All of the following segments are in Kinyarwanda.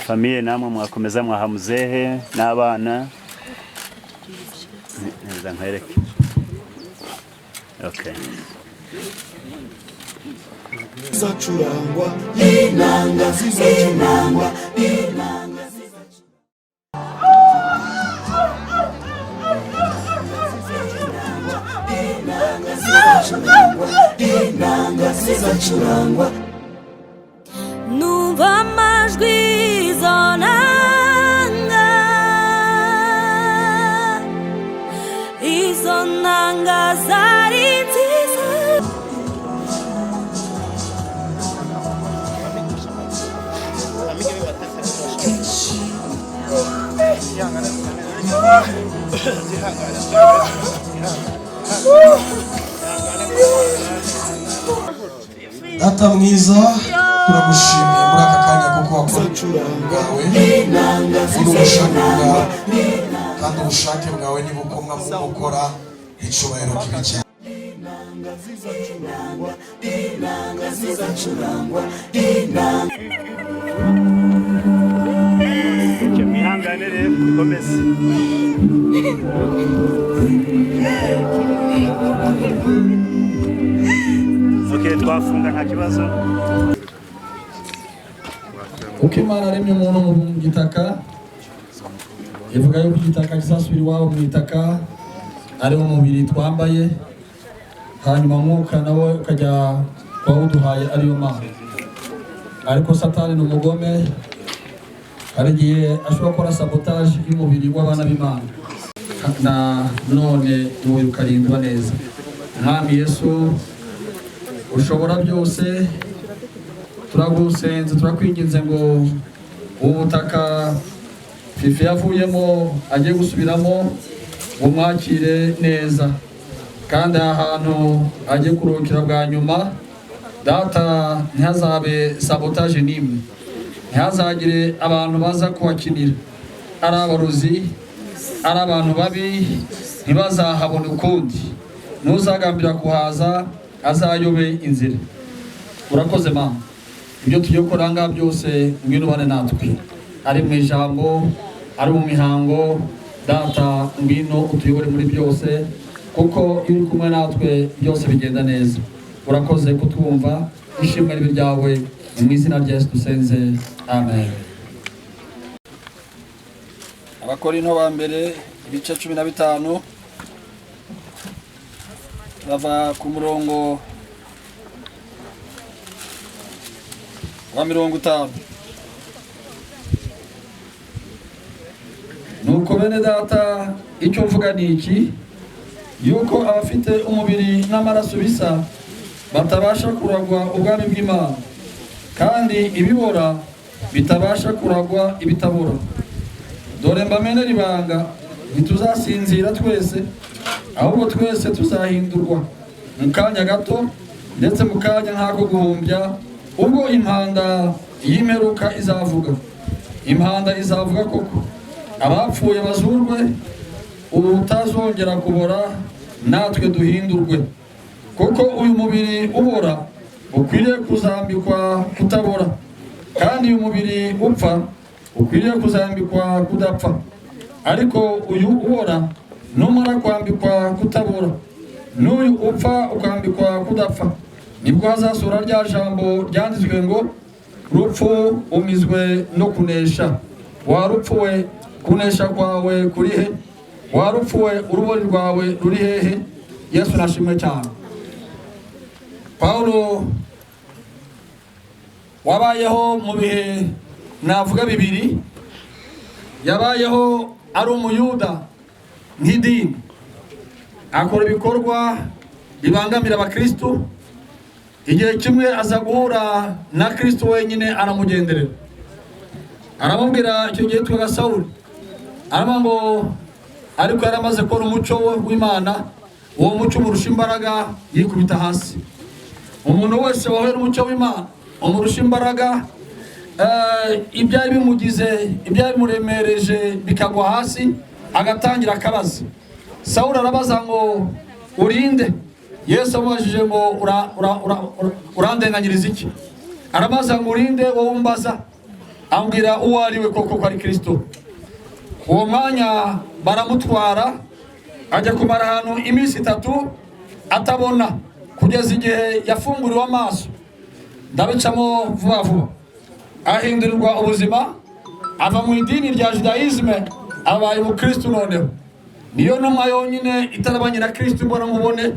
Famille, namwe mwakomeza mwaha muzehe n'abana. Neza nkwereke. Okay. Zizacurangwa inanga, zizacurangwa inanga. Zizacurangwa inanga, zizacurangwa. Numva amajwi y'izo nanga, izo nanga zari nziza. Data mwiza, turagushimiye muri aka kanya kuko wakora Zizacurangwa bwawe inanga, uri ubushake zizacurangwa bwawe, kandi ubushake bwawe nibukomwa mu gukora, icyubahiro kibi cyane. Inanga zizacurangwa inanga, zizacurangwa inanga. Okay, mwihangane rero, dukomeze. Okay, twafunga nta kibazo. Kuko Imana aremye umuntu mu gitaka, ivuga yuko igitaka kizasubira iwabo mu itaka, ariwo mubiri twambaye, hanyuma umwuka nawe ukajya wawuduhaye, ariyo Mana. Ariko Satani ni umugome, hari igihe ashobora gukora sabotage y'umubiri w'abana b'Imana, na none umubiri ukarindwa neza. Mwami Yesu ushobora byose, turagusenze, turakwinginze ngo ubu butaka Fifi yavuyemo agiye gusubiramo bumwakire neza, kandi aha hantu agiye kuruhukira bwa nyuma, Data, ntihazabe sabotage n'imwe, ntihazagire abantu baza kuhakinira, ari abarozi, ari abantu babi, ntibazahabona ukundi. Ntuzagambira kuhaza azayobe inzira. Urakoze Mama, ibyo tugiye gukora aha ngaha byose, ngwino ubane natwe, ari mu ijambo, ari mu mihango. Data, ngwino utuyobore muri byose, kuko iyo uri kumwe natwe byose bigenda neza. Urakoze kutwumva, ishimwe ribe ryawe. Ni mu izina rya Yesu dusenze, amen. Abakorinto ba mbere, ibice 15, bava ku murongo wa 50. Nuko bene Data, icyo mvuga ni iki, yuko abafite umubiri n'amaraso bisa batabasha kuragwa ubwami bw'Imana, kandi ibibora bitabasha kuragwa ibitabora. Dore mbamenera ibanga: ntituzasinzira twese, ahubwo twese tuzahindurwa mu kanya gato, ndetse mu kanya nk'ako guhumbya, ubwo impanda y'imperuka izavuga. Impanda izavuga koko, abapfuye bazurwe ubutazongera kubora, natwe duhindurwe. Kuko uyu mubiri ubora ukwiriye kuzambikwa kutabora, kandi uyu mubiri upfa ukwiriye kuzambikwa kudapfa. Ariko uyu ubora numara kwambikwa kutabora, n'uyu upfa ukambikwa kudapfa, nibwo hazasura rya jambo ryanditswe ngo: "Rupfu, umizwe no kunesha. Wa rupfu we, kunesha kwawe kuri he? Wa rupfu we, urubori rwawe ruri hehe?" Yesu nashimwe cyane. Paulo wabayeho mu bihe navuga bibiri: yabayeho ari Umuyuda nk'idini, akora ibikorwa bibangamira Abakristu. Igihe kimwe aza guhura na Kristo wenyine, aramugenderera, aramubwira. Icyo gihe yitwaga Sawuli. Aravuga ngo ariko yari amaze kubona umucyo w'Imana, uwo mucyo umurusha imbaraga, yikubita hasi. Umuntu wese wahuye n'umucyo w'Imana umurusha imbaraga, ibyari bimugize, ibyari bimuremereje bikagwa hasi, agatangira akabaza. Sawuli arabaza ngo: "Urinde?" Yesu amubajije ngo: "Urandenganyiriza iki?" Arabaza ngo: "Urinde wowe umbaza?" Ambwira uwo ari we koko, ko ari Kristo. Uwo mwanya baramutwara, ajya kumara ahantu iminsi 3 atabona, kugeza igihe yafunguriwe amaso. Ndabicamo vuba vuba. Ahindurirwa ubuzima, ava mu idini rya judaïsme, abaye umukristo. Noneho niyo ntumwa yonyine itarabanye na Kristo imbona nkubone,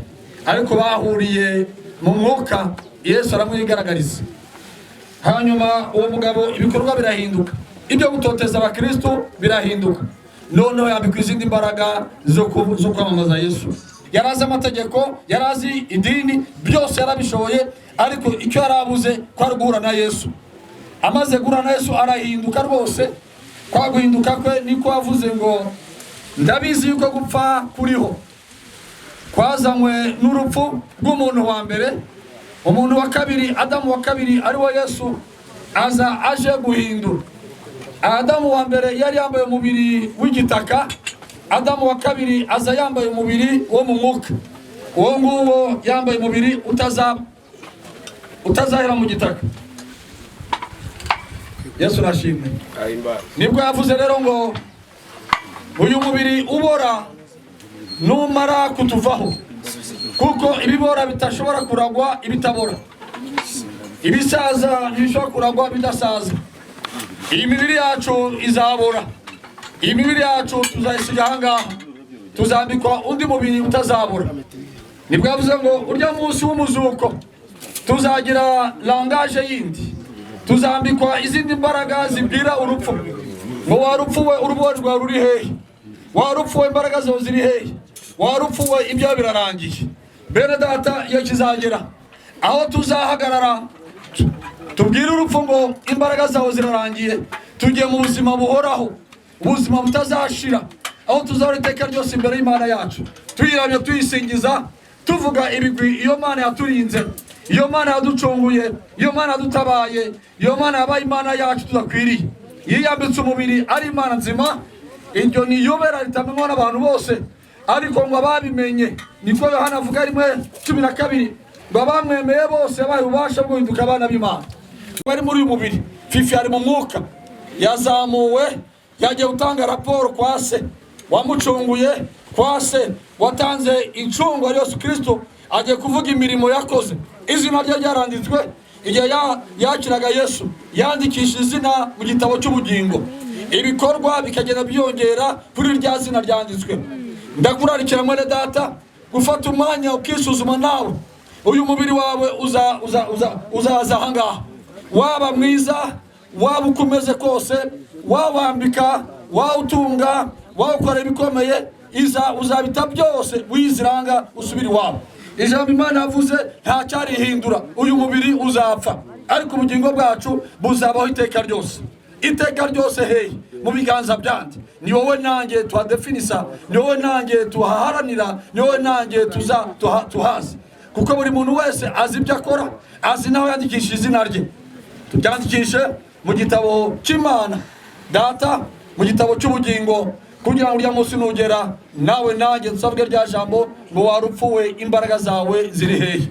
ariko bahuriye mu mwuka, Yesu aramwigaragariza. Hanyuma uwo mugabo ibikorwa birahinduka, ibyo gutoteza abakristo birahinduka, noneho yambikwa izindi mbaraga zo kwamamaza Yesu. Yari azi amategeko, yari azi idini, byose yarabishoboye, ariko icyo yari abuze ko ari guhura na Yesu. Amaze guhura na Yesu arahinduka rwose. Kwa guhinduka kwe niko yavuze ngo: "Ndabizi yuko gupfa kuriho kwazanywe n'urupfu rw'umuntu wa mbere. Umuntu wa kabiri, Adamu wa kabiri, ari we Yesu, aza aje guhindura. Adamu wa mbere yari yambaye umubiri w'igitaka, Adamu wa kabiri aza yambaye umubiri wo mu mwuka. Uwo nguwo yambaye umubiri utazahera mu gitaka." Yesu nashimwe. Nibwo yavuze rero ngo uyu mubiri ubora numara kutuvaho, kuko ibibora bitashobora kuragwa ibitabora, ibisaza ntibishobora kuragwa bidasaza. Iyi mibiri yacu izabora, iyi mibiri yacu tuzayisiga ahangaha, tuzambikwa undi mubiri utazabora. Nibwo yavuze ngo urya munsi w'umuzuko tuzagira langage yindi, tuzambikwa izindi mbaraga zibwira urupfu ngo: "Warupfu we, urubori rwawe ruri hehe? Warupfu we, imbaraga zawe ziri hehe? Warupfu we, ibyawe birarangiye." Bene data, iyo kizagera aho tuzahagarara tubwire urupfu ngo: "Imbaraga zawe zirarangiye, tugiye mu buzima buhoraho, ubuzima butazashira, aho tuzahora iteka ryose imbere y'Imana yacu, tuyiramya, tuyisingiza, tuvuga ibigwi iyo Mana yaturinze, iyo Mana yaducunguye, iyo Mana yadutabaye, iyo Mana yabaye Imana yacu tudakwiriye, yiyambitse umubiri ari Imana nzima." Iryo ni iyobera ritamenywa n'abantu bose, ariko ngo ababimenye, niko Yohana avuga 1:12, ngo abamwemeye bose yabaye ububasha bwo guhinduka abana b'Imana. Bari muri uyu mubiri, Fifi ari mu mwuka, yazamuwe, yagiye gutanga raporo kwa se wamucunguye, kwa se watanze incungu, ari Yesu Kristo. Agiye kuvuga imirimo yakoze. Izina rye ryaranditswe igihe yakiraga Yesu, yandikisha izina mu gitabo cy'ubugingo, ibikorwa bikagenda byiyongera kuri rya zina ryanditswe. Ndakurarikira, mwene data, gufata umwanya ukisuzuma nawe. Uyu mubiri wawe uzaza ahangaha, waba mwiza, waba uko umeze kose, wawambika, wawutunga, wawukora ibikomeye, iza uzabita byose wiziranga usubira iwawe. Ijambo Imana yavuze nta cyarihindura. Uyu mubiri uzapfa, ariko ubugingo bwacu buzabaho iteka ryose. Iteka ryose hehe? Mu biganza byandi. Ni wowe nanjye tuhadefinisa, ni wowe nanjye tuhaharanira, ni wowe nanjye tuza tuhazi, kuko buri muntu wese azi ibyo akora, azi n'aho yandikisha izina rye. Tubyandikishe mu gitabo cy'Imana Data, mu gitabo cy'ubugingo, kugira ngo urya munsi nugera, nawe nanjye nsabwe rya jambo ngo: "Warupfuwe, imbaraga zawe ziri hehe?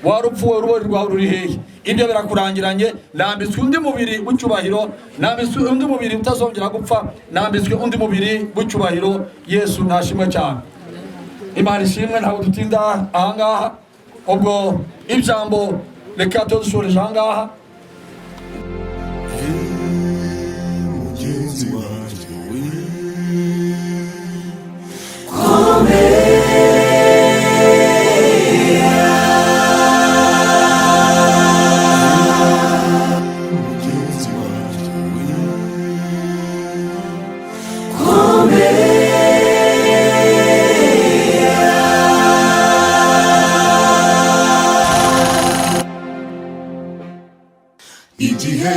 Warupfuwe, urubori rwawe ruri hehe? Ibyo birakurangiranye. Nambitswe undi mubiri w'icyubahiro, nambitswe undi mubiri utazongera gupfa, nambitswe undi mubiri w'icyubahiro." Yesu ntashimwe cyane. Imana ishimwe. Ntabwo dutinda ahangaha. Ubwo ijambo reka tudushoreje ahangaha. Mugenzi wanjye we. Mugenzi wanjye we. Igihe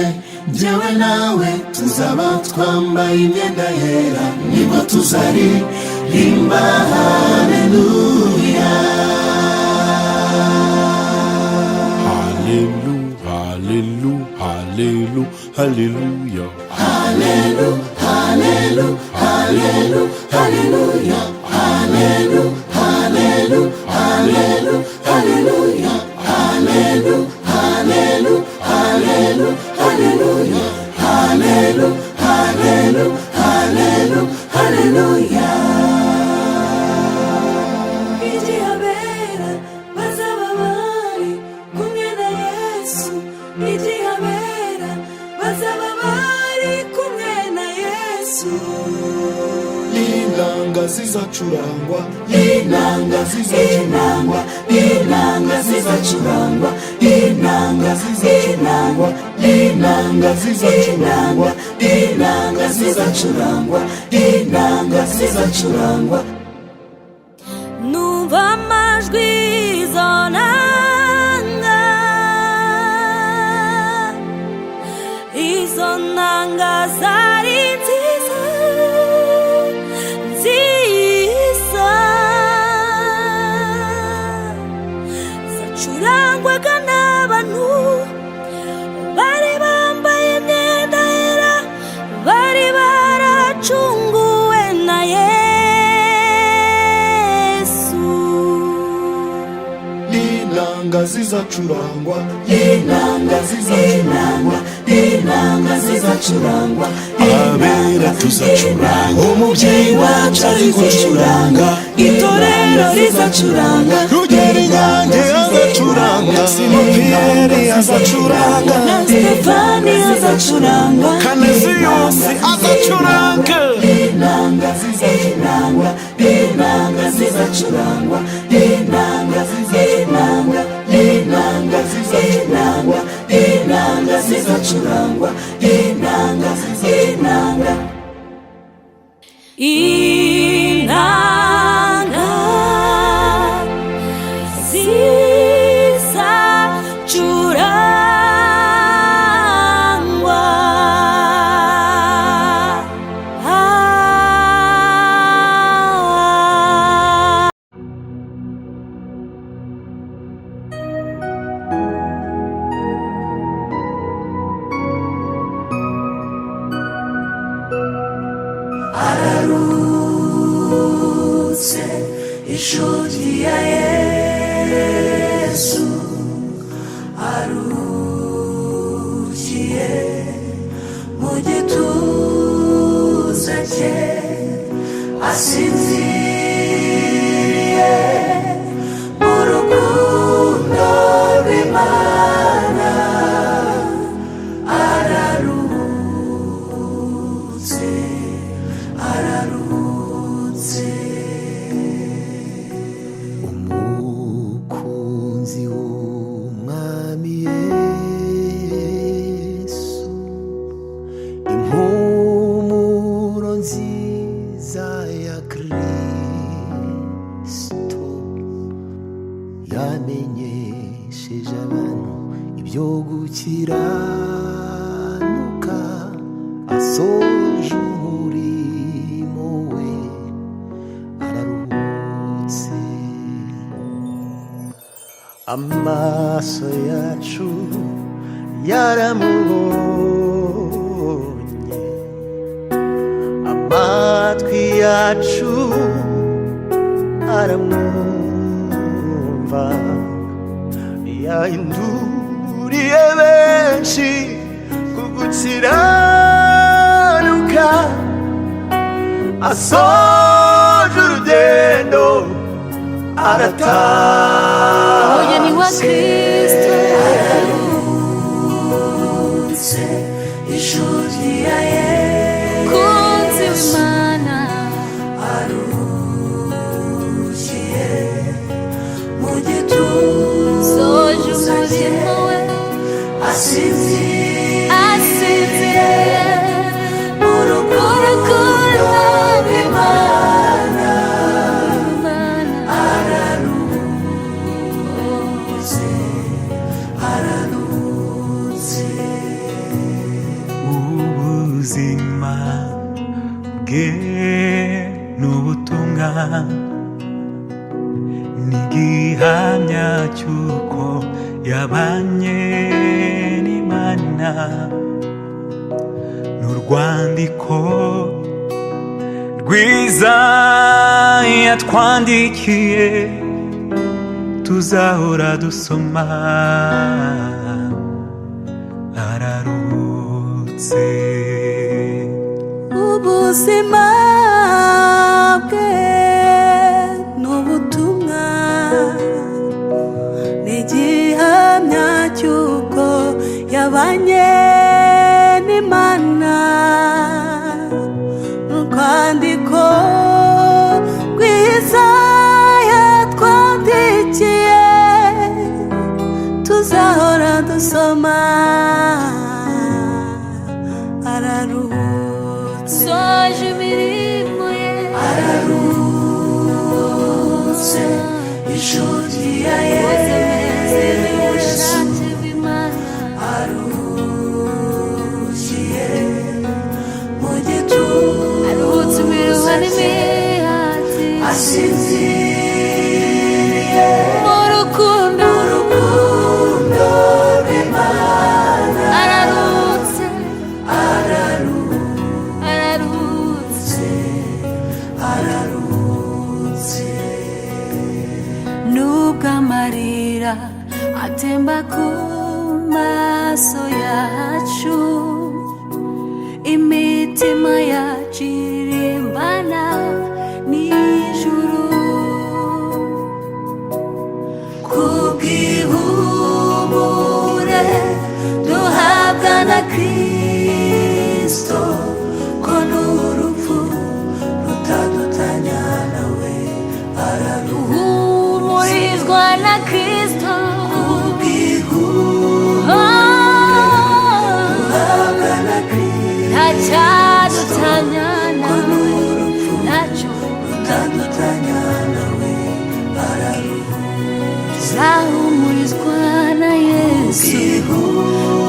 njyewe nawe tuzaba twambaye imyenda yera, nibwo tuzaririmba haleluya. Hallelu, hallelu, hallelu, hallelujah. Hallelu, hallelu, hallelu, haleluya. Hallelu, hallelu, hallelu, haleluya. Hallelu, hallelu, hallelu, haleluya. Hallelu. Bazaba bari kumwe na Yesu. Inanga zizacurangwa, inanga zizacurangwa, inanga zizacurangwa, inanga zizacurangwa, inanga zizacurangwa, inanga zizacurangwa, inanga zizacurangwa. Numva amajwi y'izo nanga, izo nanga zari nziza nziza, zacurangwaga n'abantu bari bambaye imyenda yera, bari baracunguwe na Yesu. Inanga zizacurangwa, inanga zizacurangwa, inanga zizacurangwa. Abera tuzacuranga. Umubyeyi wacu ari gucuranga. Itorero rizacuranga. Rugeri Nyange azacuranga, Simon Pierre azacuranga, na Stefani azacuranga. Kaneziyusi azacuranga. Inanga zizacurangwa, inanga zizacurangwa, inanga zizacurangwa, inanga zizacurangwa, inanga zizacurangwa, inanga inanga. Inanga zizacurangwa. Ah. Ararutse inshuti ya Yesu, arukiye mu gituza cye, asinziriye mu rukundo rw'Imana. Ararutse, ararutse. Umukunzi w'Umwami Yesu, impumuro nziza ya Kristo, yamenyesheje abantu ibyo gukiranuka, asoje umurimo we, araruhutse. Amaso yacu yaramubonye, amatwi yacu aramwumva, yahinduriye benshi ku gukiranuka, asoje urugendo arataha. Umugeni wa Kristo. Ararutse inshuti ya Yesu, Kunzi w'Imana. Arukiye mu gituza Soje cye, umurimo we. Asinziriye Asinziriye mu rukundo rw'Imana. Imana. Ararutse, ararutse. Ubuzima bwe n'ubutumwa ni igihamya cy'uko yabanye n'Imana, n'urwandiko rwiza yatwandikiye tuzahora dusoma. Ararutse. Ubuzima bwe n'ubutumwa ni igihamya cy'uko yabanye. Icyadutanya nawe ntacyo. Rutadutanya nawe araruhutse. Nzahumurizwa na Yesu.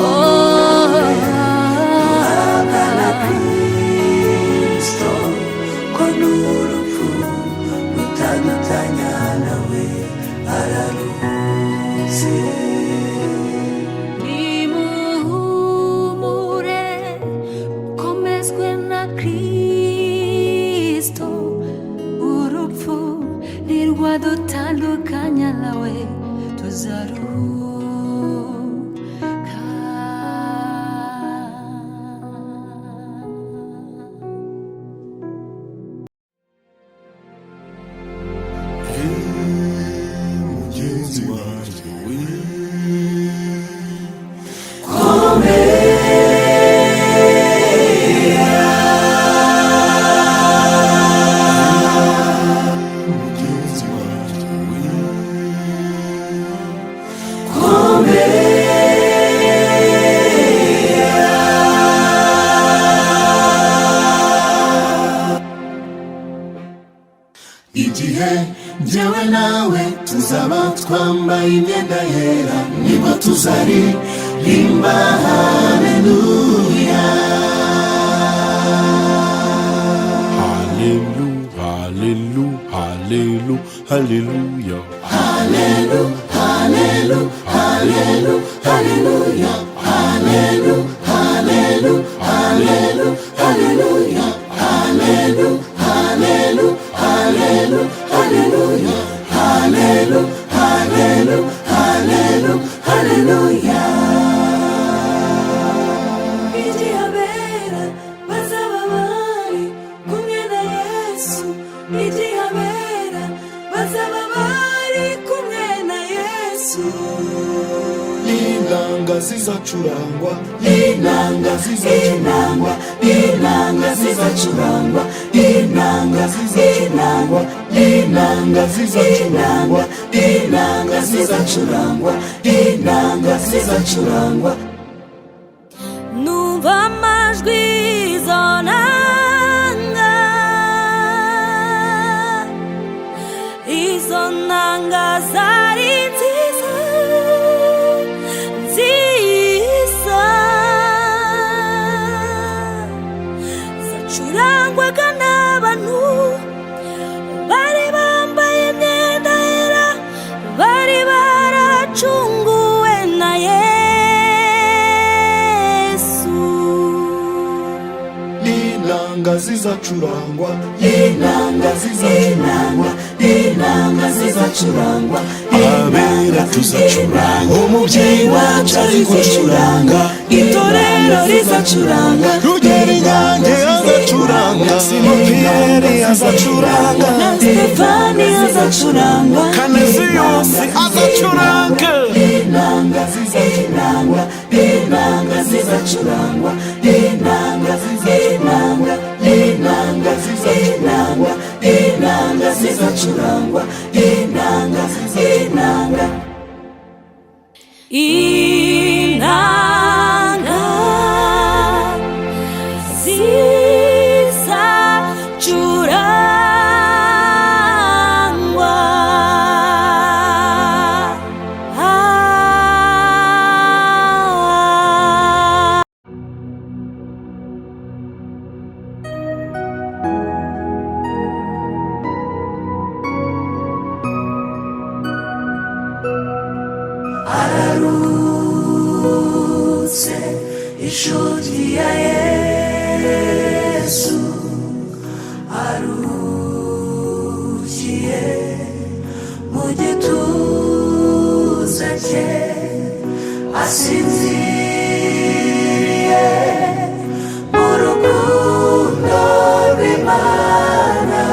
Oh, duhabwa na Kristo, ko n'urupfu rutadutanya nawe araruhutse. Nimuhumure, komezwe na Kristo. Urupfu ntirwadutandukanya nawe, tuzaruhuka. Mugenzi wanjye we, mugenzi wanjye we, Igihe njyewe nawe tuzaba twambaye imyenda yera, nibwo tuzaririmba haleluya. Hallelu, hallelu, hallelu, hallelujah. Hallelu, hallelu, hallelu, hallelujah. Hallelu, hallelu, hallelu, hallelujah. Hallelu, hallelu, hallelu, hallelujah. Hallelu, hallelu, hallelu, hallelujah. Igihe abera bazaba bari kumwe na Yesu, igihe abera bazaba bari kumwe na Yesu. Inanga zizacurangwa, Inanga, zizacurangwa, inanga zizacurangwa, inanga, zizacurangwa, inanga zizacurangwa, inanga zizacurangwa, inanga zizacurangwa. Numva amajwi y'izo nanga, izo nanga zari nziza nziza, zacurangwaga n'abantu bari bambaye imyenda yera, bari baracunguwe na Yesu. Inanga zizacurangwa, Inanga, zizacurangwa, inanga zizacurangwa, abera tuzacuranga, umubyeyi wacu ari gucuranga, itorero rizacuranga, Rugeri Nyange azacuranga, Simo Pierre azacuranga, na Stefani azacurangwa, Kaneziyusi azacuranga. Inanga zizacurangwa, inanga zizacurangwa, inanga, inanga, inanga zizacurangwa, inanga zizacurangwa, inanga, inanga. Inanga zizacurangwa. Ah. Araruhutse inshuti ya Yesu, aruhukiye mu gituza cye, asinziriye mu rukundo rw'Imana.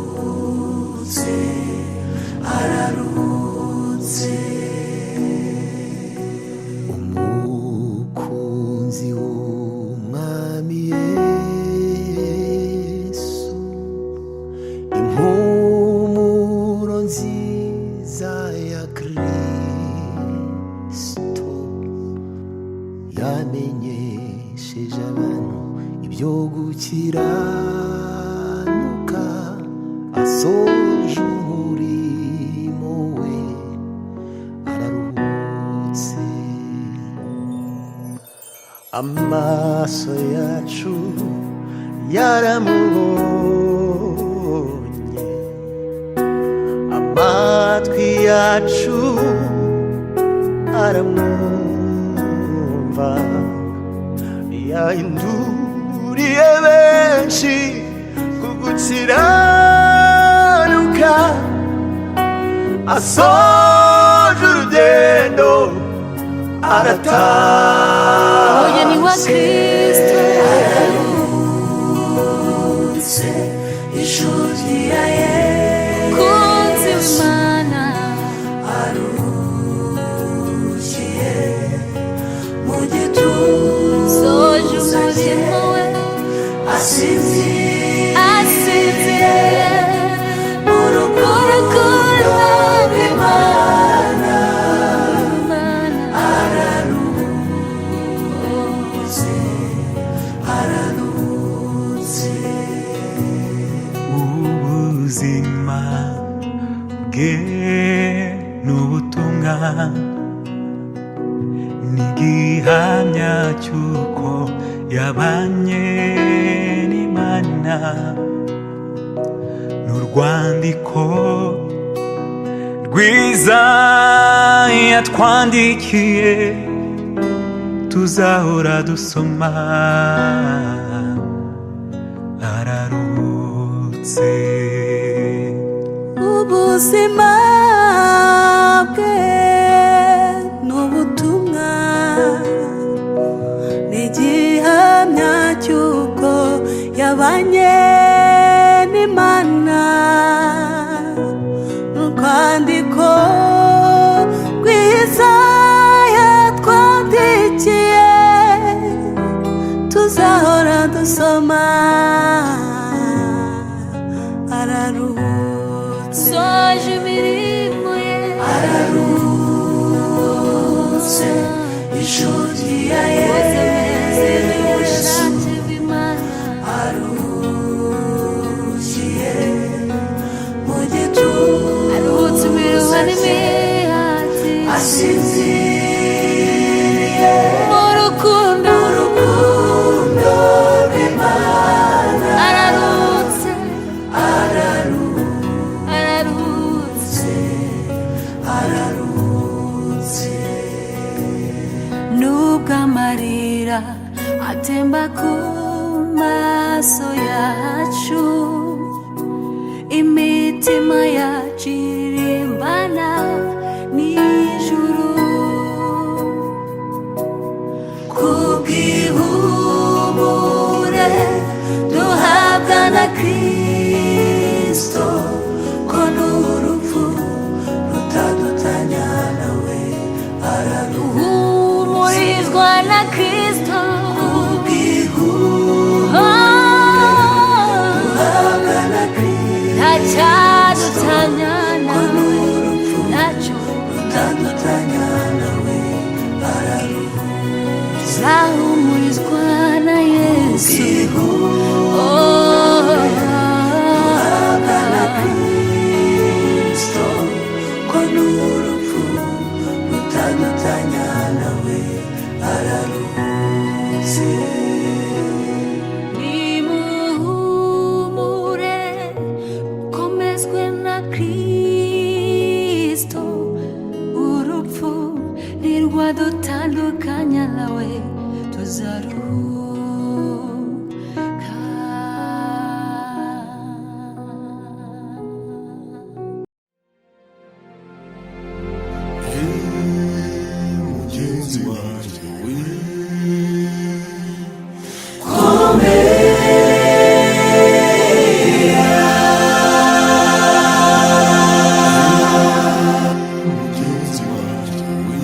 Araruhutse, araruhutse. Umukunzi w'umwami Yesu, impumuro nziza ya Kristo. Yamenyesheje abantu ibyo gukiranuka, asoje umurimo we, araruhutse. Amaso yacu yaramubonye, amatwi yacu aramwumva. Yahinduriye benshi ku gukiranuka, asoje urugendo, arataha. Umugeni wa Kristo. Araruhutse, inshuti ya Yesu. Kunzi w'Imana. Aruhukiye mu gituza Soje cye, umurimo we. Asinziriye Asinziriye mu rukundo rw'Imana. Imana. Araruhutse, araruhutse. Ubuzima bwe n'ubutumwa ni igihamya cy'uko yabanye n'Imana, n'urwandiko rwiza yatwandikiye tuzahora dusoma. Araruhutse. Ubuzima bwe n'ubutumwa ni igihamya cy'uko yabanye n'Imana, urwandiko rwiza yatwandikiye tuzahora dusoma. Araruhutse. Soje imirimo ye. Araruhutse, inshuti ya Koze neza Yesu. ubushake bw'Imana. Aruhukiye mu gituza Aruhutse imiruho cye, n'imihati. Asinziriye Mu rukundo. Urukundo rw'Imana. Araruhutse. Araruhutse. Araruhutse. Araruhutse. Nubwo amarira atemba ku maso yacu, imitima yacu irimbana n'ijuru. Kubw'ihumure duhabwa na Kristo, ko n'urupfu rutadutanya nawe. Araruhutse. Uhumurizwa na Kristo. Kubw'ihumure duhabwa na Kristo, Ntacyadutanya ko nawe. n'urupfu Ntacyo. rutadutanya nawe. Araruhutse. Nzahumurizwa na Yesu. Oh. Duhabwa na Kristo, ko n'urupfu rutadutanya nawe. Araruhutse. Nimuhumure, mukomezwe na Kristo. Urupfu ntirwadutandukanya nawe, tuzaruhuka. Mugenzi wanjye we. Mugenzi wanjye we.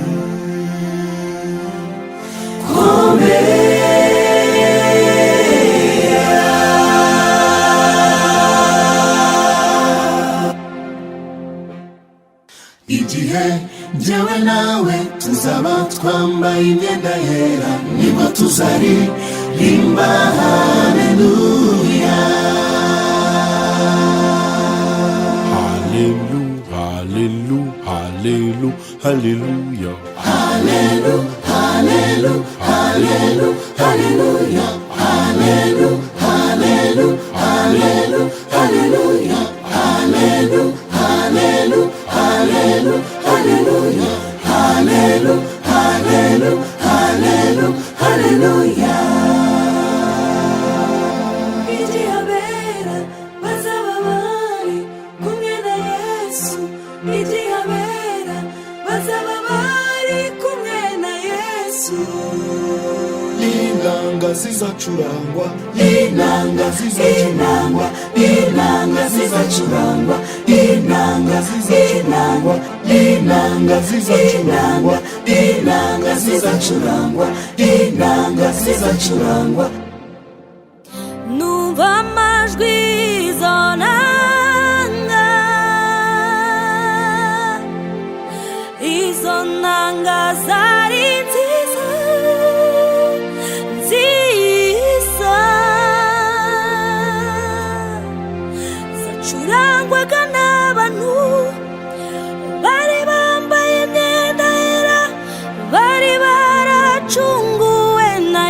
Igihe njyewe nawe tuzaba Twambaye imyenda yera, nibwo tuzaririmba haleluya. Hallelu, hallelu, hallelu, hallelujah. Hallelu, hallelu, hallelu, hallelujah. Hallelu, hallelu, hallelu, hallelujah. Hallelu, hallelu, hallelu, hallelujah. Hallelu, hallelu, hallelu, hallelujah. Igihe abera bazaba bari kumwe na Yesu, igihe abera bazaba bari kumwe na Yesu. Inanga zizacurangwa, Inanga zizacurangwa, inanga zizacurangwa, inanga zizacurangwa, inanga zizacurangwa, inanga zizacurangwa, inanga zizacurangwa. Numva amajwi y'izo nanga, izo nanga zari nziza nziza, zacurangwaga n'abantu bari bambaye imyenda yera, bari baracunguwe na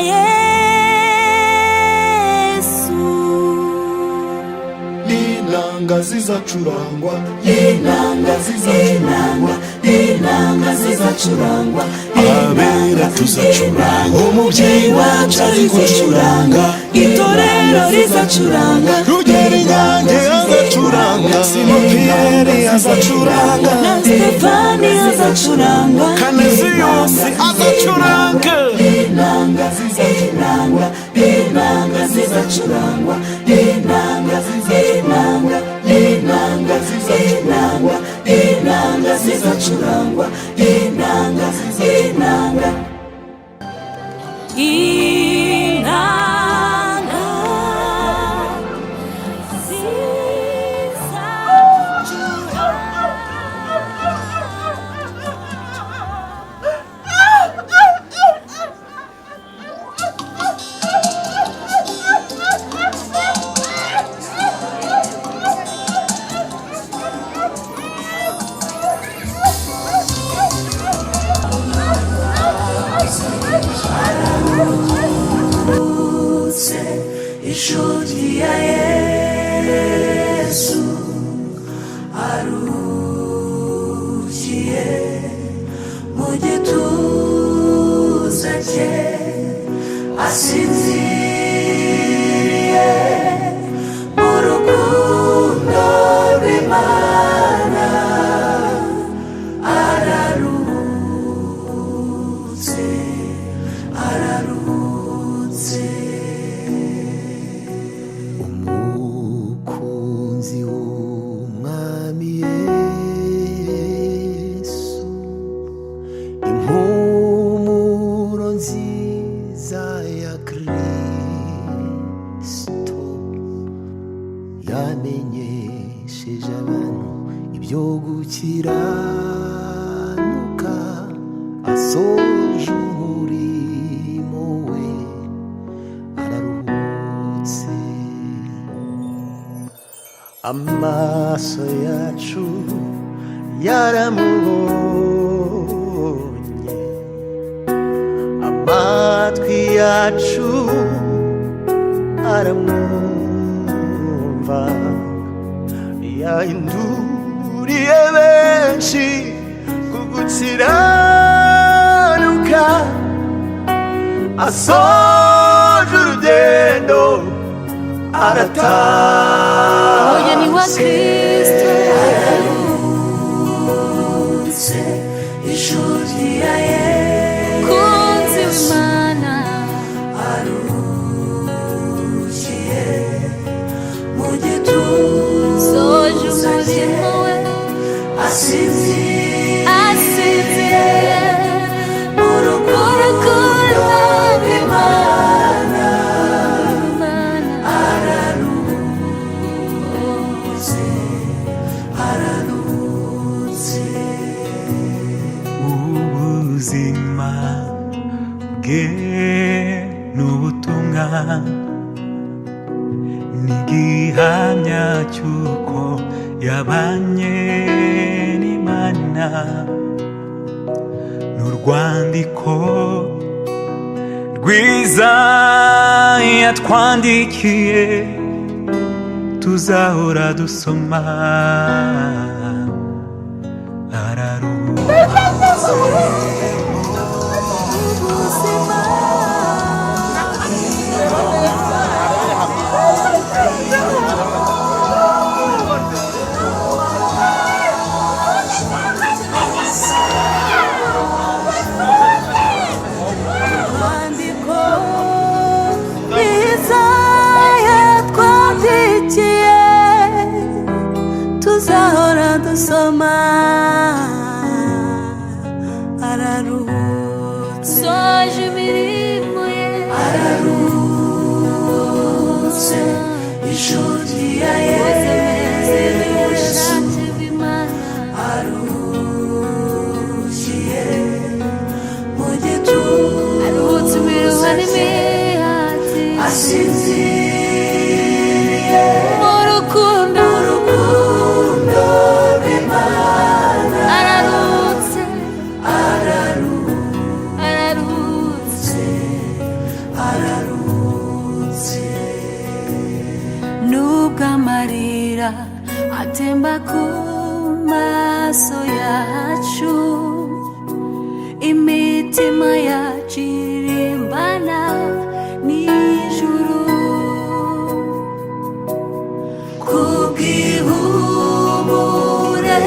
Yesu. Inanga zizacurangwa, Inanga zizacurangwa, inanga zizacurangwa, abera tuzacuranga, umubyeyi wacu ari gucuranga, itorero rizacuranga, Rugeri Nyange azacuranga, Simon Pierre azacuranga, na Stefani azacuranga, Kaneziyusi azacuranga. Inanga zizacurangwa, inanga zizacurangwa, inanga, inanga, inanga zizacurangwa, inanga zizacurangwa, inanga, inanga. Inanga zizacurangwa. Aruhutse inshuti ya Yesu, aruhukiye mu gituza cye, asinziriye mu rukundo rw'Imana, araruhutse, araruhutse. Umukunzi w'umwami Yesu, impumuro nziza ya Kristo, yamenyesheje abantu ibyo gukiranuka, asoje umurimo we, araruhutse. Amaso yacu yaramubonye, amatwi yacu aramwumva, yahinduriye benshi ku gukiranuka, asoje urugendo Umugeni wa aratashye. Kristo. Aruhutse inshuti ya Yesu, Kunzi w'Imana. Aruhukiye mu gituza Soje cye, umurimo we. Asinziriye Asinziriye mu rukundo rw'Imana, Imana. Araruhutse. bwe n'ubutumwa, ni igihamya cy'uko yabanye n'Imana, n'urwandiko rwiza yatwandikiye tuzahora dusoma. Araruhutse. Urwandiko rwiza yatwandikiye tuzahora dusoma. Araruhutse, Soje imirimo ye. Araruhutse, inshuti ya Yesu, Yesu ubushake bw'Imana. Aruhukiye mu gituza Aruhutse imiruho cye, n'imihati. Asinziriye Mu rukundo. Urukundo rw'Imana. Araruhutse. Araruhutse. Araruhutse. Araruhutse. Nubwo amarira atemba ku maso yacu, imitima yacu irimbana n'ijuru. Kubw'ihumure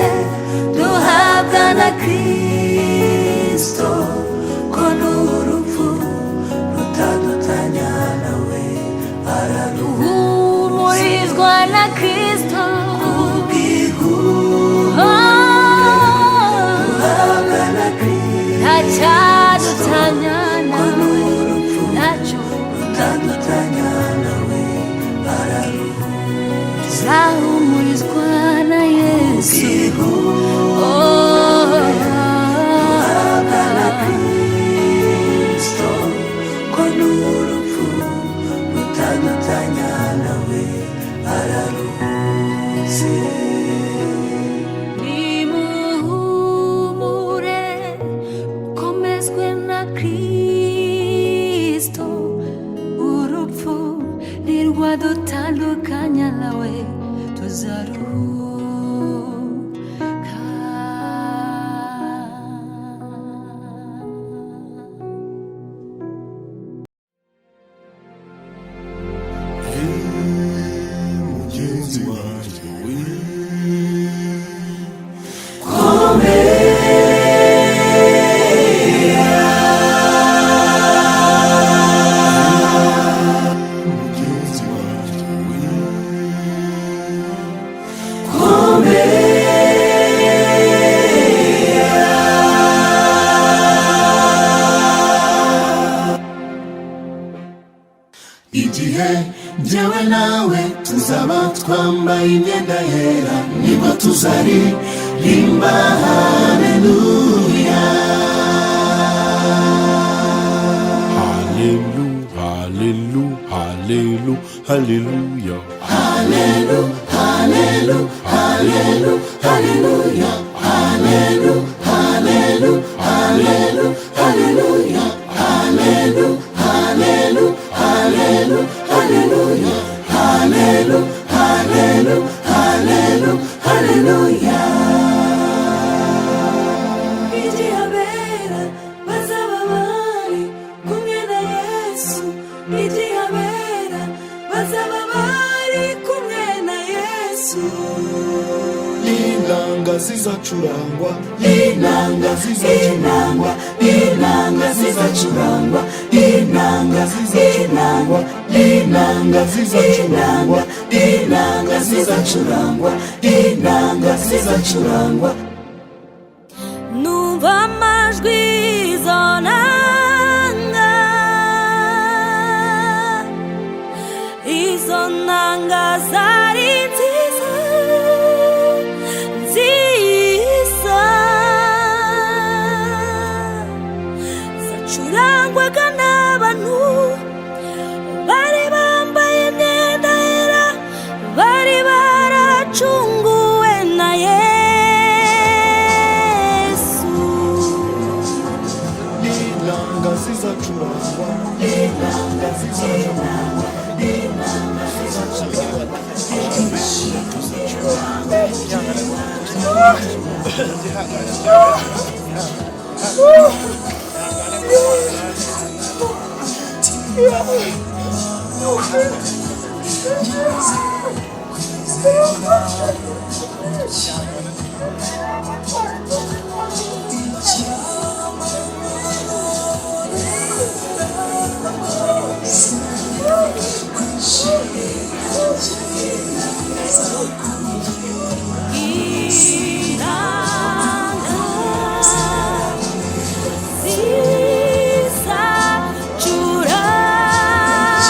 duhabwa na Kristo, ko n'urupfu rutadutanya nawe. Araruhutse. Humurizwa na Kristo. Kubw'ihumure duhabwa na Kristo, Ntacyadutanya ko nawe. n'urupfu Ntacyo. rutadutanya nawe. Araruhutse. Nzahumurizwa na Yesu. Oh, Duhabwa na Kristo, ko n'urupfu rutadutanya nawe. Araruhutse. Nimuhumure, mukomezwe na Kristo. Urupfu ntirwadutandukanya nawe, tuzaruhuka. Mugenzi wanjye we, mugenzi wanjye we, igihe njyewe nawe tuzaba twambaye imyenda yera, nibwo tuzaririmba haleluya. Hallelu, hallelu, hallelu, hallelujah. Hallelu, hallelu, hallelu, hallelujah. Hallelu, hallelu, hallelu, hallelujah. Hallelu, hallelu, hallelu, hallelujah. Hallelu, hallelu, hallelu, hallelujah. Igihe abera bazaba bari kumwe na Yesu, igihe abera bazaba bari kumwe na Yesu. Inanga zizacurangwa, inanga zizacurangwa, inanga zizacurangwa, inanga zizacurangwa, inanga zizacurangwa, inanga zizacurangwa, inanga zizacurangwa. Numva amajwi y'izo nanga, izo nanga zari nziza nziza. zacurangwaga n'abantu bari bambaye imyenda yera, bari baracunguwe na Yesu. Inanga zizacurangwa, inanga zizacurangwa, inanga zizacurangwa.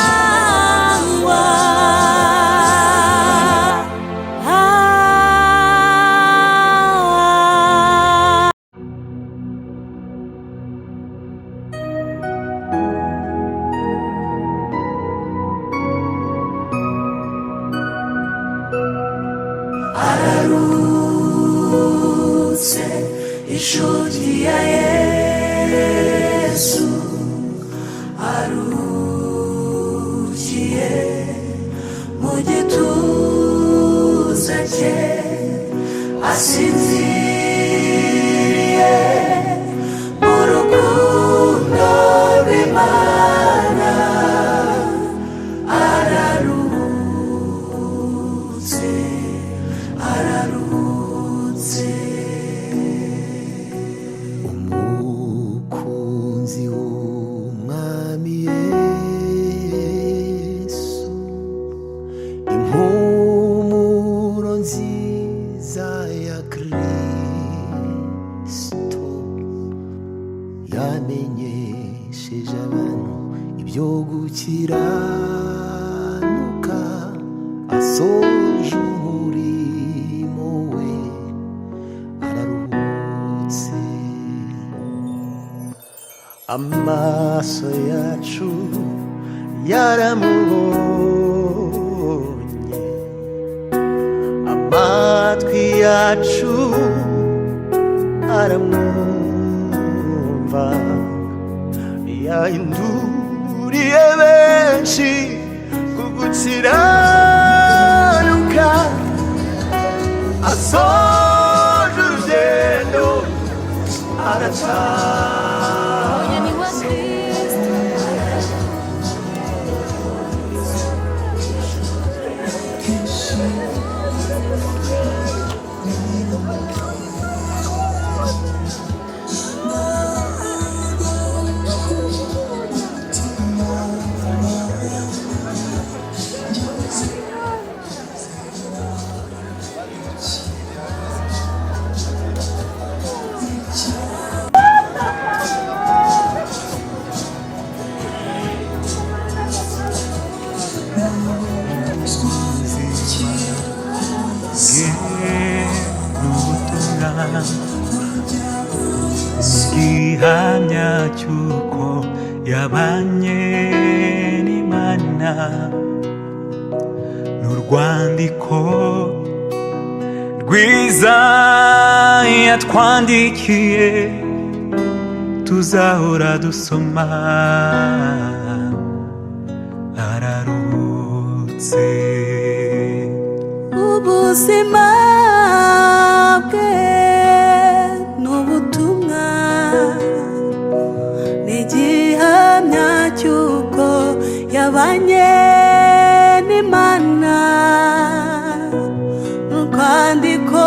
Zizacurangwa. Ararutse inshuti ya Yesu, arukiye mu gituza cye, asinziriye mu rukundo rw'Imana. Araruhutse, araruhutse. Umukunzi w'umwami Yesu, impumuro nziza ya Kristo, yamenyesheje abantu ibyo gukiranuka, asoje umurimo we, araruhutse. Amaso yacu yaramubonye, amatwi yacu aramwumva, yahinduriye benshi ku gukiranuka, asoje urugendo arataha. Ni wa Kristo. N'ubutumwa gihamya cy'uko yabanye n'Imana, n'urwandiko rwiza yatwandikiye tuzahora dusoma. Araruhutse. Ubuzima bwe ni ubutumwa, ni igihamya cy'uko yabanye n'Imana, urwandiko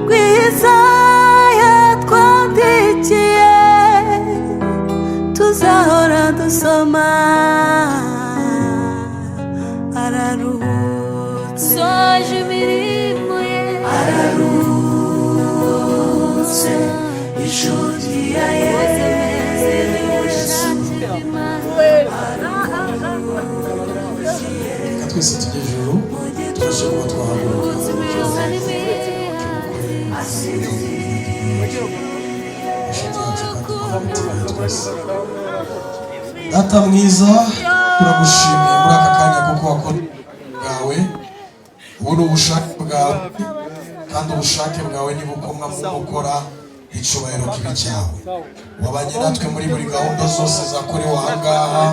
rwiza yatwandikiye tuzahora dusoma. Araruhutse. Soje imirimo ye. Araruhutse inshuti ya Yesu. Reka twese tujye ijuru, tubashe kuba twahaguruka. Inshuti yacu kandi twaba. Murakoze. Data mwiza, turagushimiye muri aka kanya kuko wakora bwawe. Ubu ni ubushake bwawe, kandi ubushake bwawe nibukomwa mu gukora, icyubahiro kibe cyawe. Wabanye natwe muri buri gahunda zose zakorewe aha ngaha.